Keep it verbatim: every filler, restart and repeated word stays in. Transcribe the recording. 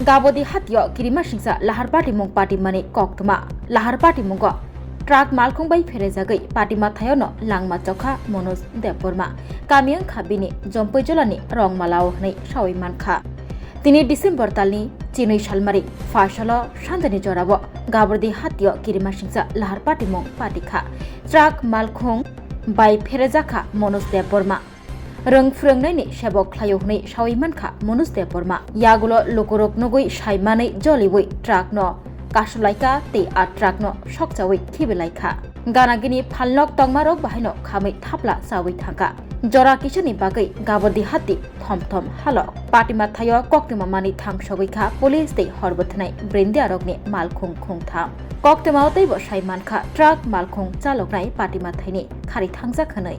Gabodi hatio kirima singsa lahar patimung patimani koktwma. Lahar patimungo truck malkhung bai pherejagwi patima thayono langma chokha Manoj Debbarma. Kami wngkha bini Jompui jolani Rongmalao hwnwi sawi mankha. Tini December talni chinwi salmari pha salo sanjani jorao Gabodi hatio kirima singsa lahar patimung patikha. Truck malkhung bai pherejakha Manoj Debbarma. Rwng phwrwngnaini sebok khlaio hwnwi sawi mankha Manoj Debbarma. Yagulo lukurok nugwi saimanwi joliwi truckno kasulaikha tei a truckno sokchawi khibilaikha. Ganagini phalnok tongmarok bahaino khamwi thapla chawi thangkha. Jora kisani bagwi Gabodi hati thom thom halok. Patima thaio koktwma mani thang sogwi kha police tei hor bwthanai brindiarokni malkhung khungtham. Koktwmao teibo sai mankha truck malkhung chaloknai patima thaini khari thangjak hwnwi.